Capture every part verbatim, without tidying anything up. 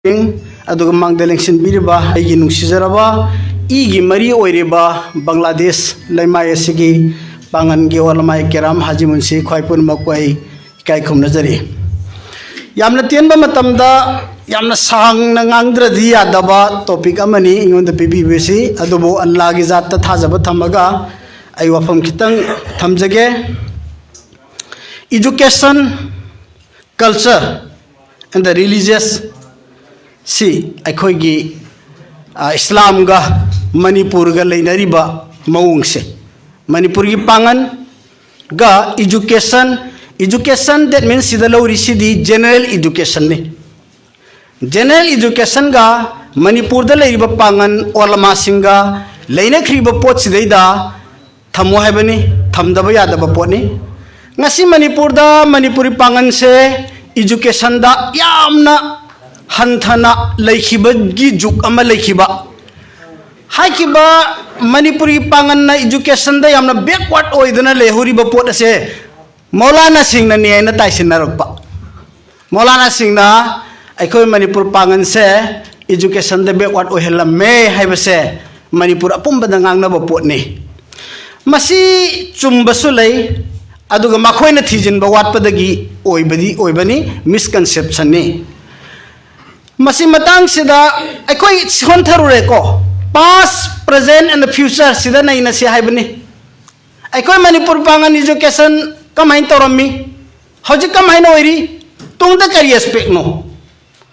ꯑꯗꯨꯒ ꯃꯥꯡꯗ ꯂꯦꯡꯁꯤꯟꯕꯤꯔꯤꯕ ꯑꯩꯒꯤ ꯅꯨꯡꯁꯤꯖꯔꯕ ꯏꯒꯤ ꯃꯔꯤ ꯑꯣꯏꯔꯤꯕ ꯕꯪꯒ꯭ꯂꯥꯗꯦꯁ ꯂꯩꯃꯥꯏ ꯑꯁꯤꯒꯤ ꯄꯥꯡꯒꯟꯒꯤ ꯑꯣꯂꯃꯥꯏ ꯀꯦꯔꯥꯝ ꯍꯥꯖꯤꯃꯨꯟꯁꯤ ꯈ꯭ꯋꯥꯏ ꯄꯨꯝꯅꯃꯛꯄꯨ ꯑꯩ ꯏꯀꯥꯏ ꯈꯨꯝꯅꯖꯔꯤ꯫ ꯌꯥꯝꯅ ꯇꯦꯟꯕ ꯃꯇꯝꯗ ꯌꯥꯝꯅ ꯁꯥꯡꯅ ꯉꯥꯡꯗ꯭ꯔꯗꯤ ꯌꯥꯗꯕ ꯇꯣꯄꯤꯛ ꯑꯃꯅꯤ ꯑꯩꯉꯣꯟꯗ ꯄꯤꯕꯤꯕꯁꯤ, ꯑꯗꯨꯕꯨ ꯑꯜꯂꯥꯒꯤ ꯖꯥꯠꯇ ꯊꯥꯖꯕ ꯊꯝꯃꯒ ꯑꯩ ꯋꯥꯐꯝ ꯈꯤꯇꯪ ꯊꯝꯖꯒꯦ꯫ Education, culture and the religious ꯁꯤ ꯑꯩꯈꯣꯏꯒꯤ, ꯑ, ꯏꯁꯂꯥꯝꯒ ꯃꯅꯤꯄꯨꯔꯒ ꯂꯩꯅꯔꯤꯕ ꯃꯑꯣꯡꯁꯦ, ꯃꯅꯤꯄꯨꯔꯒꯤ ꯄꯥꯡꯒꯟꯒ education, education, that means ꯁꯤꯗ ꯂꯧꯔꯤꯁꯤꯗꯤ general educationꯅꯤ꯫ General educationꯒ ꯃꯅꯤꯄꯨꯔꯗ ꯂꯩꯔꯤꯕ ꯄꯥꯡꯒꯟ ꯑꯣꯂꯃꯥꯁꯤꯡꯒ ꯂꯩꯅꯈ꯭ꯔꯤꯕ ꯄꯣꯠꯁꯤꯗꯩꯗ ꯊꯝꯃꯣ ꯍꯥꯏꯕꯅꯤ, ꯊꯝꯗꯕ ꯌꯥꯗꯕ ꯄꯣꯠꯅꯤ꯫ ꯉꯁꯤ ꯃꯅꯤꯄꯨꯔꯗ ꯃꯅꯤꯄꯨꯔꯤ ꯄꯥꯡꯒꯟꯁꯦ educationꯗ ꯌꯥꯝꯅ ꯍꯟꯊꯅ ꯂꯩꯈꯤꯕꯒꯤ ꯖꯨꯛ ꯑꯃ ꯂꯩꯈꯤꯕ꯫ ꯍꯥꯏꯈꯤꯕ ꯃꯅꯤꯄꯨꯔꯤ ꯄꯥꯡꯒꯟꯅ educationꯗ ꯌꯥꯝꯅ backward ꯑꯣꯏꯗꯨꯅ ꯂꯩꯍꯧꯔꯤꯕ ꯄꯣꯠ ꯑꯁꯦ ꯃꯧꯂꯥꯅꯥꯁꯤꯡꯅꯅꯤ ꯍꯥꯏꯅ ꯇꯥꯏꯁꯤꯟꯅꯔꯛꯄ꯫ ꯃꯧꯂꯥꯅꯥꯁꯤꯡꯅ ꯑꯩꯈꯣꯏ ꯃꯅꯤꯄꯨꯔ ꯄꯥꯡꯒꯟꯁꯦ educationꯗ backward ꯑꯣꯏꯍꯜꯂꯝꯃꯦ ꯍꯥꯏꯕꯁꯦ ꯃꯅꯤꯄꯨꯔ ꯑꯄꯨꯝꯕꯗ ꯉꯥꯡꯅꯕ ꯄꯣꯠꯅꯤ꯫ ꯃꯁꯤ ꯆꯨꯝꯕꯁꯨ ꯂꯩ, ꯑꯗꯨꯒ ꯃꯈꯣꯏꯅ ꯊꯤꯖꯤꯟꯕ ꯋꯥꯠꯄꯗꯒꯤ ꯑꯣꯏꯕꯗꯤ ꯑꯣꯏꯕꯅꯤ, misconceptionꯅꯤ꯫ ꯃꯁꯤ ꯃꯇꯥꯡꯁꯤꯗ ꯑꯩꯈꯣꯏ ꯁꯣꯟꯊꯔꯨꯔꯦꯀꯣ, past, present and future ꯁꯤꯗ ꯅꯩꯅꯁꯤ ꯍꯥꯏꯕꯅꯤ꯫ ꯑꯩꯈꯣꯏ ꯃꯅꯤꯄꯨꯔ ꯄꯥꯡꯒꯟ education ꯀꯃꯥꯏꯅ ꯇꯧꯔꯝꯃꯤ, ꯍꯧꯖꯤꯛ ꯀꯃꯥꯏꯅ ꯑꯣꯏꯔꯤ, ꯇꯨꯡꯗ ꯀꯔꯤ aspectꯅꯣ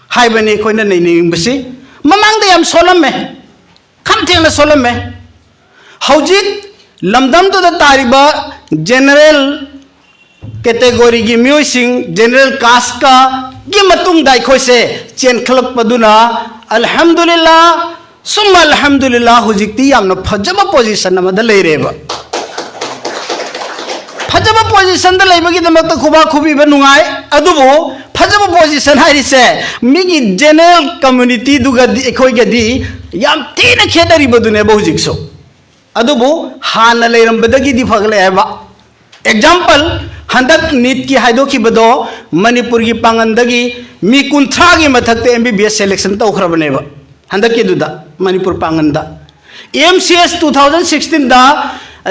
ꯍꯥꯏꯕꯅꯤ ꯑꯩꯈꯣꯏꯅ ꯅꯩꯅꯅꯤꯡꯕꯁꯤ꯫ ꯃꯃꯥꯡꯗ ꯌꯥꯝ ꯁꯣꯜꯂꯝꯃꯦ, ꯈꯝ ꯊꯦꯡꯅ ꯁꯣꯜꯂꯝꯃꯦ꯫ ꯍꯧꯖꯤꯛ ꯂꯝꯗꯝꯗꯨꯗ ꯇꯥꯔꯤꯕ general categoryꯒꯤ ꯃꯤꯑꯣꯏꯁꯤꯡ, general casteꯀꯒꯤ ꯃꯇꯨꯡꯗ ꯑꯩꯈꯣꯏꯁꯦ ꯆꯦꯟꯈꯠꯂꯛꯄꯗꯨꯅ, ꯑꯜꯍꯝꯗꯨꯂꯤꯜꯂꯥ ꯁꯨꯝ ꯑꯜꯍꯝꯗꯨꯂꯤꯜꯂꯥ, ꯍꯧꯖꯤꯛꯇꯤ ꯌꯥꯝꯅ ꯐꯖꯕ position ꯑꯃꯗ ꯂꯩꯔꯦꯕ꯫ ꯐꯖꯕ positionꯗ ꯂꯩꯕꯒꯤꯗꯃꯛꯇ ꯈꯨꯕꯥꯛ ꯈꯨꯕꯤꯕ ꯅꯨꯡꯉꯥꯏ, ꯑꯗꯨꯕꯨ ꯐꯖꯕ position ꯍꯥꯏꯔꯤꯁꯦ ꯃꯤꯒꯤ general communityꯗꯨꯒꯗꯤ, ꯑꯩꯈꯣꯏꯒꯗꯤ ꯌꯥꯝ ꯊꯤꯅ ꯈꯦꯠꯅꯔꯤꯕꯗꯨꯅꯦꯕ ꯍꯧꯖꯤꯛꯁꯨ꯫ ꯑꯗꯨꯕꯨ ꯍꯥꯟꯅ ꯂꯩꯔꯝꯕꯗꯒꯤꯗꯤ ꯐꯒꯠꯂꯛꯑꯦꯕ꯫ Example, ꯍꯟꯗꯛ ꯅꯤꯠꯀꯤ ꯍꯥꯏꯗꯣꯛꯈꯤꯕꯗꯣ ꯃꯅꯤꯄꯨꯔꯒꯤ ꯄꯥꯡꯒꯟꯗꯒꯤ ꯃꯤ ꯀꯨꯟꯊ꯭ꯔꯥꯒꯤ ꯃꯊꯛꯇ M B B S selection ꯇꯧꯈ꯭ꯔꯕꯅꯦꯕ꯫ ꯍꯟꯗꯛꯀꯤꯗꯨꯗ ꯃꯅꯤꯄꯨꯔ ꯄꯥꯡꯒꯟꯗ M C S two thousand ꯁꯤꯛꯁꯇꯤꯟꯗ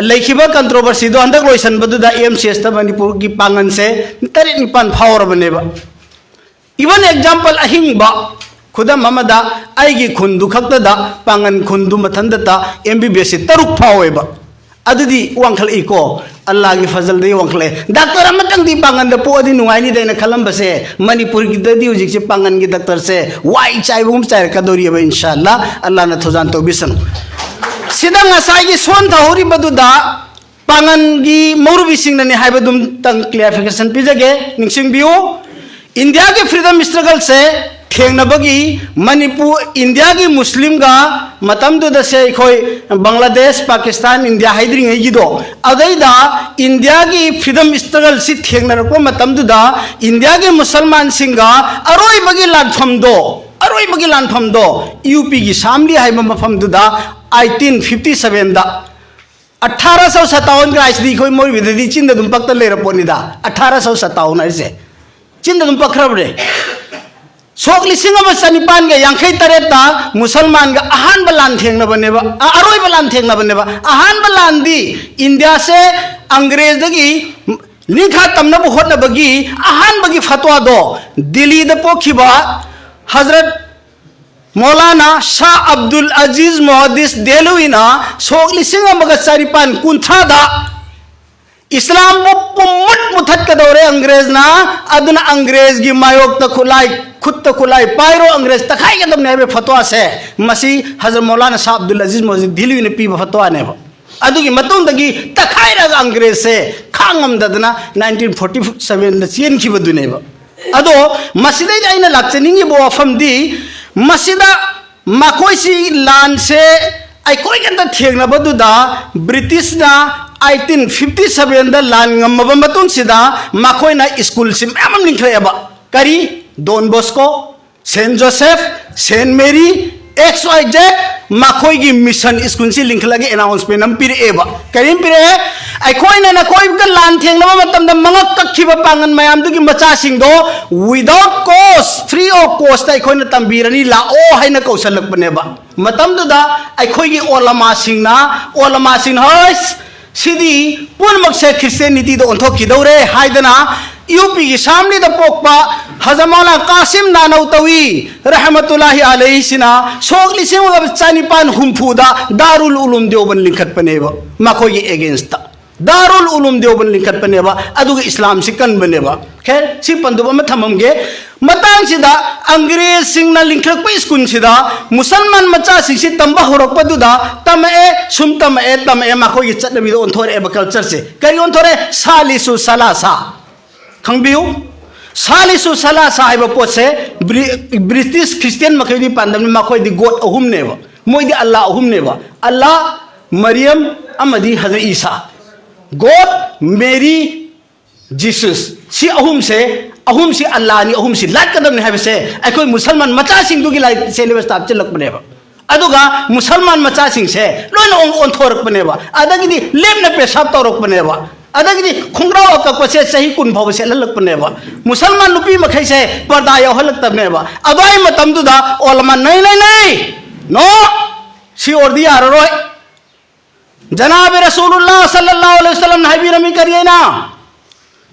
ꯂꯩꯈꯤꯕ ꯀꯟꯇ꯭ꯔꯣꯚꯔꯁꯤꯗꯣ ꯍꯟꯗꯛ ꯂꯣꯏꯁꯟꯕꯗꯨꯗ ꯑꯦꯝ ꯁꯤ ꯑꯦꯁꯇ ꯃꯅꯤꯄꯨꯔꯒꯤ ꯄꯥꯡꯒꯟꯁꯦ ꯇꯔꯦꯠ ꯅꯤꯄꯥꯟ ꯐꯥꯎꯔꯕꯅꯦꯕ꯫ ꯏꯚꯟ ꯑꯦꯛꯖꯥꯝꯄꯜ ꯑꯍꯤꯡꯕ ꯈꯨꯗꯝ ꯑꯃꯗ ꯑꯩꯒꯤ ꯈꯨꯟꯗꯨ ꯈꯛꯇꯗ ꯄꯥꯡꯒꯟ ꯈꯨꯟꯗꯨ ꯃꯊꯟꯗꯇ ꯑꯦꯝ ꯕꯤ ꯕꯤ ꯑꯦꯁꯁꯤ ꯇꯔꯨꯛ ꯐꯥꯎꯋꯦꯕ꯫ ꯑꯗꯨꯗꯤ ꯋꯥꯡꯈꯠꯂꯛꯏꯀꯣ, ꯑꯜꯂꯥꯒꯤ ꯐꯖꯜꯗꯒꯤ ꯋꯥꯡꯈꯠꯂꯛꯑꯦ꯫ ꯗꯥꯛꯇꯔ ꯑꯃꯇꯪꯗꯤ ꯄꯥꯡꯒꯟꯗ ꯄꯣꯛꯑꯗꯤ ꯅꯨꯡꯉꯥꯏꯅꯤꯗ ꯑꯩꯅ ꯈꯜꯂꯝꯕꯁꯦ, ꯃꯅꯤꯄꯨꯔꯒꯤꯗꯗꯤ ꯍꯧꯖꯤꯛꯁꯦ ꯄꯥꯡꯒꯟꯒꯤ ꯗꯥꯛꯇꯔꯁꯦ ꯋꯥꯏ ꯆꯥꯏꯕꯒꯨꯝ ꯆꯥꯏꯔꯛꯀꯗꯧꯔꯤꯑꯕ, ꯏꯟꯁꯥ ꯑꯜꯂꯥ, ꯑꯜꯂꯥꯅ ꯊꯧꯖꯥꯟ ꯇꯧꯕꯤꯁꯅꯨ꯫ ꯁꯤꯗ ꯉꯁꯥꯏꯒꯤ ꯁꯣꯟꯊꯍꯧꯔꯤꯕꯗꯨꯗ ꯄꯥꯡꯒꯟꯒꯤ ꯃꯧꯔꯨꯕꯤꯁꯤꯡꯅꯅꯤ ꯍꯥꯏꯕꯗꯨꯝꯇꯪ ꯀ꯭ꯂꯤꯌꯥꯔꯤꯐꯤꯀꯦꯁꯟ ꯄꯤꯖꯒꯦ, ꯅꯤꯡꯁꯤꯡꯕꯤꯌꯨ꯫ ꯏꯟꯗꯤꯌꯥꯒꯤ ꯐ꯭ꯔꯤꯗꯝ ꯏꯁꯇ꯭ꯔꯒꯜꯁꯦ ꯊꯦꯡꯅꯕꯒꯤ ꯃꯅꯤꯄꯨꯔ, ꯏꯟꯗꯤꯌꯥꯒꯤ ꯃꯨꯁꯂꯤꯝꯒ ꯃꯇꯝꯗꯨꯗꯁꯦ ꯑꯩꯈꯣꯏ ꯕꯪꯒ꯭ꯂꯥꯗꯦꯁ, ꯄꯥꯀꯤꯁꯇꯥꯟ, ꯏꯟꯗꯤꯌꯥ ꯍꯥꯏꯗ꯭ꯔꯤꯉꯩꯒꯤꯗꯣ, ꯑꯗꯩꯗ ꯏꯟꯗꯤꯌꯥꯒꯤ ꯐ꯭ꯔꯤꯗꯝ ꯏꯁꯇ꯭ꯔꯒꯜꯁꯤ ꯊꯦꯡꯅꯔꯛꯄ ꯃꯇꯝꯗꯨꯗ ꯏꯟꯗꯤꯌꯥꯒꯤ ꯃꯨꯁꯜꯃꯥꯟꯁꯤꯡꯒ ꯑꯔꯣꯏꯕꯒꯤ ꯂꯥꯟꯐꯝꯗꯣ, ꯑꯔꯣꯏꯕꯒꯤ ꯂꯥꯟꯐꯝꯗꯣ ꯌꯨ ꯄꯤꯒꯤ ꯁꯥꯝꯂꯤ ꯍꯥꯏꯕ ꯃꯐꯝꯗꯨꯗ ꯑꯩꯇꯤꯟ ꯐꯤꯐꯇꯤ ꯁꯚꯦꯟꯗ ꯑꯊꯥꯔ ꯁꯧ ꯁꯇꯥꯎꯟꯒ ꯍꯥꯏꯁꯤꯗꯤ ꯑꯩꯈꯣꯏ ꯃꯣꯏꯕꯤꯗꯗꯤ ꯆꯤꯟꯗ ꯑꯗꯨꯝ ꯄꯛꯇ ꯂꯩꯔ ꯄꯣꯠꯅꯤꯗ꯫ ꯑꯊꯥꯔ ꯁꯧ ꯁꯇꯥꯎꯟ ꯍꯥꯏꯁꯦ ꯆꯤꯟꯗ ꯑꯗꯨꯝ ꯄꯛꯈ꯭ꯔꯕꯅꯦ꯫ ꯁꯣꯛ ꯂꯤꯁꯤꯡ ꯑꯃ ꯆꯅꯤꯄꯥꯟꯒ ꯌꯥꯡꯈꯩ ꯇꯔꯦꯠꯇ ꯃꯨꯁꯜꯃꯥꯟꯒ ꯑꯍꯥꯟꯕ ꯂꯥꯟ ꯊꯦꯡꯅꯕꯅꯦꯕ, ꯑ, ꯑꯔꯣꯏꯕ ꯂꯥꯟ ꯊꯦꯡꯅꯕꯅꯦꯕ꯫ ꯑꯍꯥꯟꯕ ꯂꯥꯟꯗꯤ ꯏꯟꯗꯤꯌꯥꯁꯦ ꯑꯪꯒ꯭ꯔꯦꯖꯗꯒꯤ ꯅꯤꯡꯈꯥ ꯇꯝꯅꯕ ꯍꯣꯠꯅꯕꯒꯤ ꯑꯍꯥꯟꯕꯒꯤ ꯐꯇ꯭ꯋꯥꯗꯣ ꯗꯤꯜꯂꯤꯗ ꯄꯣꯛꯈꯤꯕ ꯍꯖꯔꯠ ꯃꯧꯂꯥꯅꯥ ꯁꯥ ꯑꯕꯗꯨꯜ ꯑꯖꯤꯖ ꯃꯣꯍꯗꯤꯁ ꯗꯦꯂꯨꯏꯅ ꯁꯣꯛ ꯂꯤꯁꯤꯡ ꯑꯃꯒ ꯆꯅꯤꯄꯥꯟ ꯀꯨꯟꯊ꯭ꯔꯥꯗ ꯏꯁꯂꯥꯝꯕꯨ ꯄꯨꯝꯃꯨꯠ ꯃꯨꯊꯠꯀꯗꯧꯔꯦ ꯑꯪꯒ꯭ꯔꯦꯖꯅ, ꯑꯗꯨꯅ ꯑꯪꯒ꯭ꯔꯦꯖꯒꯤ ꯃꯥꯌꯣꯛꯇ ꯈꯨꯠꯂꯥꯏ, ꯈꯨꯠꯇ ꯈꯨꯠꯂꯥꯏ ꯄꯥꯏꯔꯣ, ꯑꯪꯒ꯭ꯔꯦꯖ ꯇꯛꯈꯥꯏꯒꯗꯕꯅꯦ ꯍꯥꯏꯕ ꯐꯇ꯭ꯋꯥꯁꯦ ꯃꯁꯤ ꯍꯖꯔꯠ ꯃꯧꯂꯥꯅꯥ ꯁꯥ ꯑꯕꯗꯨꯜ ꯑꯖꯤꯖ ꯃꯣꯍꯗꯤꯁ ꯗꯤꯜꯂꯨꯏꯅ ꯄꯤꯕ ꯐꯇ꯭ꯋꯥꯅꯦꯕ꯫ ꯑꯗꯨꯒꯤ ꯃꯇꯨꯡꯗꯒꯤ ꯇꯛꯈꯥꯏꯔꯒ ꯑꯪꯒ꯭ꯔꯦꯖꯁꯦ ꯈꯥꯡꯉꯝꯗꯗꯅ ꯅꯥꯏꯟꯇꯤꯟ ꯐꯣꯔꯇꯤ ꯁꯚꯦꯟꯗ ꯆꯦꯟꯈꯤꯕꯗꯨꯅꯦꯕ꯫ ꯑꯗꯣ ꯃꯁꯤꯗꯩꯗ ꯑꯩꯅ ꯂꯥꯛꯆꯅꯤꯡꯉꯤꯕ ꯋꯥꯐꯝꯗꯤ, ꯃꯁꯤꯗ ꯃꯈꯣꯏꯁꯤ ꯂꯥꯟꯁꯦ ꯑꯩꯈꯣꯏ ꯈꯛꯇ ꯊꯦꯡꯅꯕꯗꯨꯗ ꯕ꯭ꯔꯤꯇꯤꯁꯅ ꯑꯩꯇꯤꯟ ꯐꯤꯐꯇꯤ ꯁꯚꯦꯟꯗ ꯂꯥꯟ ꯉꯝꯃꯕ ꯃꯇꯨꯡꯁꯤꯗ ꯃꯈꯣꯏꯅ ꯁ꯭ꯀꯨꯜꯁꯤ ꯃꯌꯥꯝ ꯑꯃ ꯂꯤꯡꯈꯠꯂꯛꯑꯦꯕ꯫ ꯀꯔꯤ? ꯗꯣꯟ ꯕꯣꯁꯀꯣ, ꯁꯦꯟ ꯖꯣꯁꯦꯐ, ꯁꯦꯟ ꯃꯦꯔꯤ, X Y Z ꯃꯈꯣꯏꯒꯤ ꯃꯤꯁꯟ ꯁ꯭ꯀꯨꯜꯁꯤ ꯂꯤꯡꯈꯠꯂꯒ ꯑꯦꯅꯥꯎꯟꯁꯃꯦꯟ ꯑꯃ ꯄꯤꯔꯛꯑꯦꯕ꯫ ꯀꯔꯤꯝ ꯄꯤꯔꯛꯑꯦ? "ꯑꯩꯈꯣꯏꯅ ꯅꯈꯣꯏꯒ ꯂꯥꯟ ꯊꯦꯡꯅꯕ ꯃꯇꯝꯗ ꯃꯉꯛ ꯀꯛꯈꯤꯕ ꯄꯥꯡꯒꯜ ꯃꯌꯥꯝꯗꯨꯒꯤ ꯃꯆꯥꯁꯤꯡꯗꯣ without cost, free of cost ꯑꯩꯈꯣꯏꯅ ꯇꯝꯕꯤꯔꯅꯤ, ꯂꯥꯛꯑꯣ" ꯍꯥꯏꯅ ꯀꯧꯁꯜꯂꯛꯄꯅꯦꯕ꯫ ꯃꯇꯝꯗꯨꯗ ꯑꯩꯈꯣꯏꯒꯤ ꯑꯣꯂꯃꯥꯁꯤꯡꯅ ꯑꯣꯂꯃꯥꯁꯤꯡꯅ ꯍꯣꯏ, ꯁꯤꯗꯤ ꯄꯨꯝꯅꯃꯛꯁꯦ ꯈ꯭ꯔꯤꯁꯇꯤꯌꯥꯅꯤꯇꯤꯗ ꯑꯣꯟꯊꯣꯛꯈꯤꯗꯧꯔꯦ ꯍꯥꯏꯗꯅ, ꯌꯨ ꯄꯤꯒꯤ ꯁꯥꯝꯂꯤꯗ ꯄꯣꯛꯄ ꯍꯖꯃꯥꯂꯥ ꯀꯥꯁꯤꯝ ꯅꯥꯅꯧ ꯇꯧꯏ ꯔꯍꯃꯇꯨꯜꯂꯥꯍꯤ ꯑꯂꯩꯁꯤꯅ ꯁꯣꯛ ꯂꯤꯁꯤꯡ ꯑꯃꯒ ꯆꯅꯤꯄꯥꯟ ꯍꯨꯝꯐꯨꯗ ꯗꯥꯔꯨꯜ ꯎꯂꯨꯝ ꯗꯦꯋꯕꯟ ꯂꯤꯡꯈꯠꯄꯅꯦꯕ꯫ ꯃꯈꯣꯏꯒꯤ ꯑꯦꯒꯦꯟꯁꯇ ꯗꯥꯔꯨꯜ ꯎꯂꯨꯝ ꯗꯦꯋꯕꯟ ꯂꯤꯡꯈꯠꯄꯅꯦꯕ꯫ ꯑꯗꯨꯒ ꯏꯁꯂꯥꯝꯁꯤ ꯀꯟꯕꯅꯦꯕ꯫ ꯈꯦ, ꯁꯤ ꯄꯟꯗꯨꯞ ꯑꯃ ꯊꯝꯃꯝꯒꯦ꯫ ꯃꯇꯥꯡꯁꯤꯗ ꯑꯪꯒ꯭ꯔꯦꯖꯁꯤꯡꯅ ꯂꯤꯡꯈꯠꯂꯛꯄ ꯁ꯭ꯀꯨꯜꯁꯤꯗ ꯃꯨꯁꯜꯃꯥꯟ ꯃꯆꯥꯁꯤꯡꯁꯤ ꯇꯝꯕ ꯍꯧꯔꯛꯄꯗꯨꯗ ꯇꯝꯃꯛꯑꯦ, ꯁꯨꯝ ꯇꯝꯃꯛꯑꯦ, ꯇꯝꯃꯛꯑꯦ, ꯃꯈꯣꯏꯒꯤ ꯆꯠꯅꯕꯤꯗ ꯑꯣꯟꯊꯣꯔꯛꯑꯦꯕ ꯀꯜꯆꯔꯁꯦ꯫ ꯀꯔꯤ ꯑꯣꯟꯊꯣꯔꯛꯑꯦ? ꯁꯥꯂꯤꯁꯨ ꯁꯂꯥꯁꯥ꯫ ꯈꯪꯕꯤꯌꯨ, ꯁꯥꯂꯤꯁꯨ ꯁꯂꯥꯁꯥ ꯍꯥꯏꯕ ꯄꯣꯠꯁꯦ ꯕ꯭ꯔꯤ-, ꯕ꯭ꯔꯤꯇꯤꯁ ꯈ꯭ꯔꯤꯁꯇꯤꯌꯥꯟ ꯃꯈꯩꯗꯤ ꯄꯥꯟꯗꯝꯅꯤ, ꯃꯈꯣꯏꯗꯤ ꯒꯣꯗ ꯑꯍꯨꯝꯅꯦꯕ, ꯃꯣꯏꯗꯤ ꯑꯜꯂꯥ ꯑꯍꯨꯝꯅꯦꯕ, ꯑꯜꯂꯥ, ꯃꯔꯤꯌꯝ ꯑꯃꯗꯤ ꯍꯖꯔꯠ ꯏꯁꯥ꯫ ꯒꯣꯗ, ꯃꯦꯔꯤ, ꯖꯤꯁꯁ꯫ ꯁꯤ ꯑꯍꯨꯝꯁꯦ, ꯑꯍꯨꯝꯁꯤ ꯑꯜꯂꯥꯅꯤ, ꯑꯍꯨꯝꯁꯤ ꯂꯥꯠꯀꯗꯕꯅꯤ ꯍꯥꯏꯕꯁꯦ ꯑꯩꯈꯣꯏ ꯃꯨꯁꯜꯃꯥꯟ ꯃꯆꯥꯁꯤꯡꯗꯨꯒꯤ ꯂꯥꯏꯔꯤꯛ ꯁꯦꯂꯦꯕꯁꯇ ꯍꯥꯞꯆꯤꯜꯂꯛꯄꯅꯦꯕ꯫ ꯑꯗꯨꯒ ꯃꯨꯁꯜꯃꯥꯟ ꯃꯆꯥꯁꯤꯡꯁꯦ ꯂꯣꯏꯅ ꯑꯣꯟ-, ꯑꯣꯟꯊꯣꯔꯛꯄꯅꯦꯕ꯫ ꯑꯗꯒꯤꯗꯤ ꯂꯦꯞꯅ ꯄꯦꯁꯥꯞ ꯇꯧꯔꯛꯄꯅꯦꯕ꯫ ꯑꯗꯒꯤꯗꯤ ꯈꯣꯡꯒ꯭ꯔꯥꯎ ꯑꯀꯛꯄꯁꯦ ꯆꯍꯤ ꯀꯨꯟ ꯐꯥꯎꯕ ꯁꯦꯠꯍꯜꯂꯛꯄꯅꯦꯕ꯫ ꯃꯨꯁꯜꯃꯥꯟ ꯅꯨꯄꯤ ꯃꯈꯩꯁꯦ ꯄꯔꯗꯥ ꯌꯥꯎꯍꯜꯂꯛꯇꯕꯅꯦꯕ꯫ ꯑꯗꯨꯋꯥꯏ ꯃꯇꯝꯗꯨꯗ ꯑꯣꯂꯃꯥ, "ꯅꯩ, ꯅꯩ, ꯅꯩ! ꯅꯣ! ꯁꯤ ꯑꯣꯏꯔꯗꯤ ꯌꯥꯔꯔꯣꯏ"꯫ ꯖꯅꯥꯕ ꯔꯁꯨꯂꯨꯜꯂꯥ ꯁꯜꯂꯜꯂꯥꯍꯨ ꯑꯂꯩꯍꯤ ꯋꯁꯜꯂꯝꯅ ꯍꯥꯏꯕꯤꯔꯝꯃꯤ ꯀꯔꯤ ꯍꯥꯏꯅ?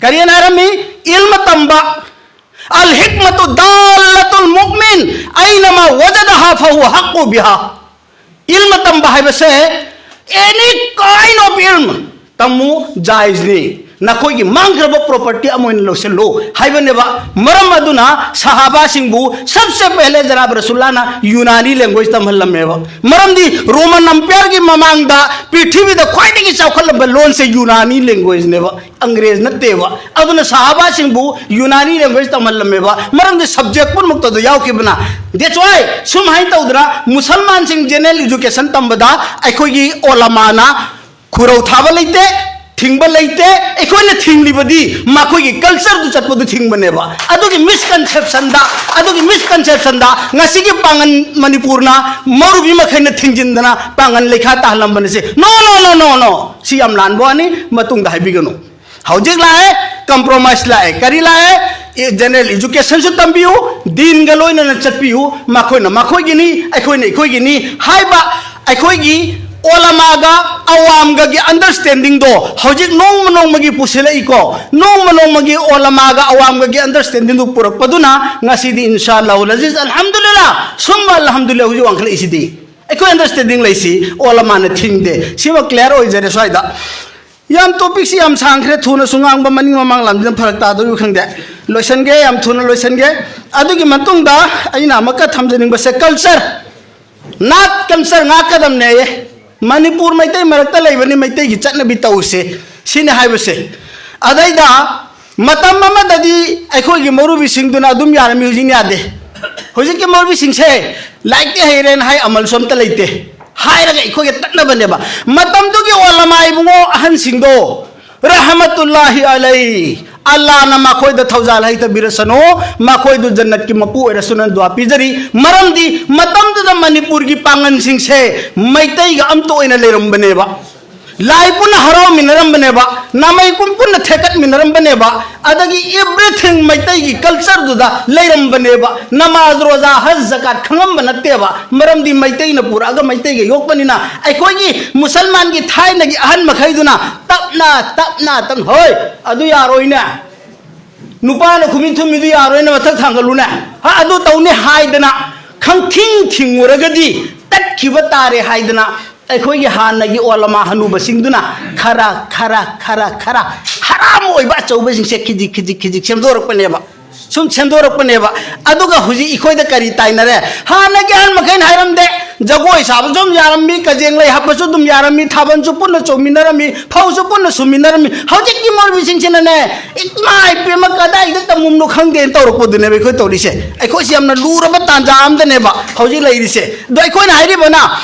ꯀꯔꯤ ꯍꯥꯏꯅ ꯍꯥꯏꯔꯝꯃꯤ? ꯏꯜꯃ ꯇꯝꯕ꯫ "ꯑꯜ ꯍꯤꯛꯃꯇꯨ ꯗꯥꯜꯂꯇꯨꯜ ꯃꯨꯑꯃꯤꯟ ꯑꯩꯅꯃꯥ ꯋꯖꯗꯍꯥ ꯐꯍꯨꯋ ꯍꯛꯀꯨ ꯕꯤꯍꯥ"꯫ ꯏꯜꯃ ꯇꯝꯕ ꯍꯥꯏꯕꯁꯦ, any kind of ꯏꯜꯃ ꯇꯝꯃꯨ, ꯖꯥꯏꯖꯅꯤ꯫ ꯅꯈꯣꯏꯒꯤ ꯃꯥꯡꯈ꯭ꯔꯕ ꯄ꯭ꯔꯣꯄꯔꯇꯤ ꯑꯃ ꯑꯣꯏꯅ ꯂꯧꯁꯤꯜꯂꯨ ꯍꯥꯏꯕꯅꯦꯕ꯫ ꯃꯔꯝ ꯑꯗꯨꯅ ꯁꯍꯥꯕꯥꯁꯤꯡꯕꯨ ꯁꯕꯁꯦ ꯄꯦꯍꯂꯦ ꯖꯅꯥꯕ ꯔꯁꯨꯜꯂꯥꯅ ꯌꯨꯅꯥꯅꯤ ꯂꯦꯡꯒ꯭ꯋꯦꯖ ꯇꯝꯍꯜꯂꯝꯃꯦꯕ꯫ ꯃꯔꯝꯗꯤ ꯔꯣꯃꯟ ꯑꯝꯄꯤꯌꯔꯒꯤ ꯃꯃꯥꯡꯗ ꯄ꯭ꯔꯤꯊꯤꯕꯤꯗ ꯈ꯭ꯋꯥꯏꯗꯒꯤ ꯆꯥꯎꯈꯠꯂꯝꯕ ꯂꯣꯟꯁꯦ ꯌꯨꯅꯥꯅꯤ ꯂꯦꯡꯒ꯭ꯋꯦꯖꯅꯦꯕ, ꯑꯪꯒ꯭ꯔꯦꯖ ꯅꯠꯇꯦꯕ꯫ ꯑꯗꯨꯅ ꯁꯍꯥꯕꯥꯁꯤꯡꯕꯨ ꯌꯨꯅꯥꯅꯤ ꯂꯦꯡꯒ꯭ꯋꯦꯖ ꯇꯝꯍꯜꯂꯝꯃꯦꯕ, ꯃꯔꯝꯗꯤ ꯁꯕꯖꯦꯛ ꯄꯨꯝꯅꯃꯛꯇ ꯑꯗꯨ ꯌꯥꯎꯈꯤꯕꯅ꯫ That's why ꯁꯨꯝ ꯍꯥꯏꯅ ꯇꯧꯗꯅ ꯃꯨꯁꯜꯃꯥꯟꯁꯤꯡ ꯖꯦꯅꯔꯦꯜ ꯏꯖꯨꯀꯦꯁꯟ ꯇꯝꯕꯗ ꯑꯩꯈꯣꯏꯒꯤ ꯑꯣꯂꯃꯥꯅ ꯈꯨꯔꯧ ꯊꯥꯕ ꯂꯩꯇꯦ, ꯊꯤꯡꯕ ꯂꯩꯇꯦ꯫ ꯑꯩꯈꯣꯏꯅ ꯊꯤꯡꯂꯤꯕꯗꯤ ꯃꯈꯣꯏꯒꯤ ꯀꯜꯆꯔꯗꯨ ꯆꯠꯄꯗꯨ ꯊꯤꯡꯕꯅꯦꯕ꯫ ꯑꯗꯨꯒꯤ ꯃꯤꯁꯀꯟꯁꯦꯞꯁꯟꯗ ꯑꯗꯨꯒꯤ ꯃꯤꯁꯀꯟꯁꯦꯞꯁꯟꯗ ꯉꯁꯤꯒꯤ ꯄꯥꯡꯒꯜ ꯃꯅꯤꯄꯨꯔꯅ ꯃꯧꯔꯨꯕꯤ ꯃꯈꯩꯅ ꯊꯤꯡꯖꯤꯟꯗꯅ ꯄꯥꯡꯒꯜ ꯂꯩꯈꯥ ꯇꯥꯍꯜꯂꯝꯕꯅꯤꯁꯦ꯫ ꯅꯣ ꯅꯣ ꯅꯣ ꯅꯣ ꯅꯣ ꯁꯤ ꯌꯥꯝ ꯂꯥꯟꯕ ꯋꯥꯅꯤ꯫ ꯃꯇꯨꯡꯗ ꯍꯥꯏꯕꯤꯒꯅꯨ꯫ ꯍꯧꯖꯤꯛ ꯂꯥꯛꯑꯦ, ꯀꯝꯄ꯭ꯔꯣꯃꯥꯏꯁ ꯂꯥꯛꯑꯦ꯫ ꯀꯔꯤ ꯂꯥꯛꯑꯦ? ꯖꯦꯅꯔꯦꯜ ꯏꯖꯨꯀꯦꯁꯟꯁꯨ ꯇꯝꯕꯤꯌꯨ, ꯗꯤꯟꯒ ꯂꯣꯏꯅꯅ ꯆꯠꯄꯤꯌꯨ꯫ ꯃꯈꯣꯏꯅ ꯃꯈꯣꯏꯒꯤꯅꯤ, ꯑꯩꯈꯣꯏꯅ ꯑꯩꯈꯣꯏꯒꯤꯅꯤ ꯍꯥꯏꯕ ꯑꯩꯈꯣꯏꯒꯤ ꯑꯣꯂꯃꯥꯒ ꯑꯋꯥꯝꯒꯒꯤ ꯑꯟꯗꯔꯁꯇꯦꯟꯗꯤꯡꯗꯣ ꯍꯧꯖꯤꯛ ꯅꯣꯡꯃ ꯅꯣꯡꯃꯒꯤ ꯄꯨꯁꯤꯜꯂꯛꯏꯀꯣ꯫ ꯅꯣꯡꯃ ꯅꯣꯡꯃꯒꯤ ꯑꯣꯂꯃꯥꯒ ꯑꯋꯥꯝꯒꯒꯤ ꯑꯟꯗꯔꯁꯇꯦꯟꯗꯤꯡꯗꯨ ꯄꯨꯔꯛꯄꯗꯨꯅ ꯉꯁꯤꯗꯤ ꯏꯟꯁꯥ ꯑꯜꯂꯥꯍꯨꯜ ꯑꯖꯤꯖ, ꯑꯜꯍꯝꯗꯨꯂꯤꯜꯂꯥ, ꯁꯨꯝꯃ ꯑꯜꯍꯝꯗꯨꯂꯤꯜꯂꯥ, ꯍꯧꯖꯤꯛ ꯋꯥꯡꯈꯠꯂꯛꯏꯁꯤꯗꯤ꯫ ꯑꯩꯈꯣꯏ ꯑꯟꯗꯔꯁꯇꯦꯟꯗꯤꯡ ꯂꯩꯁꯤ, ꯑꯣꯂꯃꯥꯅ ꯊꯤꯡꯗꯦ꯫ ꯁꯤꯃ ꯀ꯭ꯂꯤꯌꯥꯔ ꯑꯣꯏꯖꯔꯦ ꯁ꯭ꯋꯥꯏꯗ꯫ ꯌꯥꯝ ꯇꯣꯄꯤꯛꯁꯤ ꯌꯥꯝ ꯁꯥꯡꯈ꯭ꯔꯦ, ꯊꯨꯅꯁꯨ ꯉꯥꯡꯕ, ꯃꯅꯤꯡ ꯃꯃꯥꯡ ꯂꯥꯝꯖꯤꯟ ꯐꯔꯛ ꯇꯥꯗꯣꯔꯤꯕ ꯈꯪꯗꯦ꯫ ꯂꯣꯏꯁꯟꯒꯦ, ꯌꯥꯝ ꯊꯨꯅ ꯂꯣꯏꯁꯟꯒꯦ꯫ ꯑꯗꯨꯒꯤ ꯃꯇꯨꯡꯗ ꯑꯩꯅ ꯑꯃꯨꯛꯀ ꯊꯝꯖꯅꯤꯡꯕꯁꯦ ꯀꯜꯆꯔ꯫ ꯅꯥꯠ ꯀꯜꯆꯔ ꯉꯥꯛꯀꯗꯕꯅꯦꯌꯦ꯫ ꯃꯅꯤꯄꯨꯔ ꯃꯩꯇꯩ ꯃꯔꯛꯇ ꯂꯩꯕꯅꯤ, ꯃꯩꯇꯩꯒꯤ ꯆꯠꯅꯕꯤ ꯇꯧꯁꯦ ꯁꯤꯅꯤ ꯍꯥꯏꯕꯁꯦ꯫ ꯑꯗꯩꯗ ꯃꯇꯝ ꯑꯃꯗꯗꯤ ꯑꯩꯈꯣꯏꯒꯤ ꯃꯧꯔꯨꯕꯤꯁꯤꯡꯗꯨꯅ ꯑꯗꯨꯝ ꯌꯥꯔꯝꯃꯤ, ꯍꯧꯖꯤꯛ ꯌꯥꯗꯦ꯫ ꯍꯧꯖꯤꯛꯀꯤ ꯃꯧꯔꯨꯕꯤꯁꯤꯡꯁꯦ ꯂꯥꯏꯔꯤꯛꯇꯤ ꯍꯩꯔꯦꯅ ꯍꯥꯏ, ꯑꯃꯜꯁꯨ ꯑꯝꯇ ꯂꯩꯇꯦ꯫ ꯍꯥꯏꯔꯒ ꯑꯩꯈꯣꯏꯒ ꯇꯠꯅꯕꯅꯦꯕ꯫ ꯃꯇꯝꯗꯨꯒꯤ ꯑꯣꯂꯃꯥ ꯏꯕꯨꯡꯉꯣ ꯑꯍꯟꯁꯤꯡꯗꯣ ꯔꯍꯃꯇꯨꯜꯂꯥꯍꯤ ꯑꯂꯩ, ꯑꯜꯂꯥꯅ ꯃꯈꯣꯏꯗ ꯊꯧꯖꯥꯜ ꯍꯩꯇꯕꯤꯔꯁꯅꯨ, ꯃꯈꯣꯏꯗꯨ ꯖꯟꯅꯠꯀꯤ ꯃꯄꯨ ꯑꯣꯏꯔꯁꯅꯨ ꯗꯨꯋꯥ ꯄꯤꯖꯔꯤ꯫ ꯃꯔꯝꯗꯤ ꯃꯇꯝꯗꯨꯗ ꯃꯅꯤꯄꯨꯔꯒꯤ ꯄꯥꯡꯒꯟꯁꯤꯡꯁꯦ ꯃꯩꯇꯩꯒ ꯑꯝꯇ ꯑꯣꯏꯅ ꯂꯩꯔꯝꯕꯅꯦꯕ꯫ ꯂꯥꯏ ꯄꯨꯟꯅ ꯍꯔꯥꯎꯃꯤꯟꯅꯔꯝꯕꯅꯦꯕ, ꯅꯥꯃꯩ ꯀꯨꯝ ꯄꯨꯟꯅ ꯊꯦꯀꯠꯃꯤꯟꯅꯔꯝꯕꯅꯦꯕ, ꯑꯗꯒꯤ ꯑꯦꯚ꯭ꯔꯤꯊꯤꯡ ꯃꯩꯇꯩꯒꯤ ꯀꯜꯆꯔꯗꯨꯗ ꯂꯩꯔꯝꯕꯅꯦꯕ꯫ ꯅꯃꯥꯖ, ꯔꯣꯖꯥ, ꯍꯖ, ꯖꯀꯥꯠ ꯈꯪꯉꯝꯕ ꯅꯠꯇꯦꯕ, ꯃꯔꯝꯗꯤ ꯃꯩꯇꯩꯅ ꯄꯨꯔꯛꯑꯒ ꯃꯩꯇꯩꯒ ꯌꯣꯛꯄꯅꯤꯅ꯫ ꯑꯩꯈꯣꯏꯒꯤ ꯃꯨꯁꯜꯃꯥꯟꯒꯤ ꯊꯥꯏꯅꯒꯤ ꯑꯍꯟ ꯃꯈꯩꯗꯨꯅ ꯇꯞꯅ ꯇꯞꯅ ꯇꯞꯅ, ꯍꯣꯏ, ꯑꯗꯨ ꯌꯥꯔꯣꯏꯅꯦ, ꯅꯨꯄꯥꯅ ꯈꯨꯃꯤꯠ ꯊꯨꯝꯃꯤꯗꯨ ꯌꯥꯔꯣꯏꯅꯦ, ꯃꯊꯛ ꯊꯥꯡꯒꯠꯂꯨꯅꯦ, ꯍꯥ, ꯑꯗꯨ ꯇꯧꯅꯤ ꯍꯥꯏꯗꯅ ꯈꯪꯊꯤꯡ ꯊꯤꯡꯉꯨꯔꯒꯗꯤ ꯇꯠꯈꯤꯕ ꯇꯥꯔꯦ ꯍꯥꯏꯗꯅ ꯑꯩꯈꯣꯏꯒꯤ ꯍꯥꯟꯅꯒꯤ ꯑꯣꯂꯃꯥ ꯍꯅꯨꯕꯁꯤꯡꯗꯨꯅ ꯈꯔ ꯈꯔ ꯈꯔ ꯈꯔ ꯍꯔꯥꯝ ꯑꯣꯏꯕ ꯑꯆꯧꯕꯁꯤꯡꯁꯦ ꯈꯤꯖꯤꯛ ꯈꯤꯖꯤꯛ ꯈꯤꯖꯤꯛ ꯁꯦꯝꯗꯣꯔꯛꯄꯅꯦꯕ꯫ ꯁꯨꯝ ꯁꯦꯝꯗꯣꯔꯛꯄꯅꯦꯕ꯫ ꯑꯗꯨꯒ ꯍꯧꯖꯤꯛ ꯑꯩꯈꯣꯏꯗ ꯀꯔꯤ ꯇꯥꯏꯅꯔꯦ? ꯍꯥꯟꯅꯒꯤ ꯑꯍꯜ ꯃꯈꯩꯅ ꯍꯥꯏꯔꯝꯗꯦ, ꯖꯒꯣꯏ ꯁꯥꯕꯁꯨ ꯑꯗꯨꯝ ꯌꯥꯔꯝꯃꯤ, ꯀꯖꯦꯡ ꯂꯩ ꯍꯥꯞꯄꯁꯨ ꯑꯗꯨꯝ ꯌꯥꯔꯝꯃꯤ, ꯊꯥꯕꯜꯁꯨ ꯄꯨꯟꯅ ꯆꯣꯡꯃꯤꯟꯅꯔꯝꯃꯤ, ꯐꯧꯁꯨ ꯄꯨꯟꯅ ꯁꯨꯝꯃꯤꯟꯅꯔꯝꯃꯤ꯫ ꯍꯧꯖꯤꯛꯀꯤ ꯃꯧꯔꯨꯕꯤꯁꯤꯡꯁꯤꯅꯅꯦ, "ꯏꯃꯥ ꯏꯄꯦꯝꯃ, ꯀꯗꯥꯏꯗ ꯇꯝꯃꯨꯝꯅꯣ ꯈꯪꯗꯦꯅ" ꯇꯧꯔꯛꯄꯗꯨꯅꯦꯕ ꯑꯩꯈꯣꯏ ꯇꯧꯔꯤꯁꯦ꯫ ꯑꯩꯈꯣꯏꯁꯤ ꯌꯥꯝꯅ ꯂꯨꯔꯕ ꯇꯥꯟꯖꯥ ꯑꯃꯗꯅꯦꯕ ꯍꯧꯖꯤꯛ ꯂꯩꯔꯤꯁꯦ꯫ ꯑꯗꯣ ꯑꯩꯈꯣꯏꯅ ꯍꯥꯏꯔꯤꯕꯅ,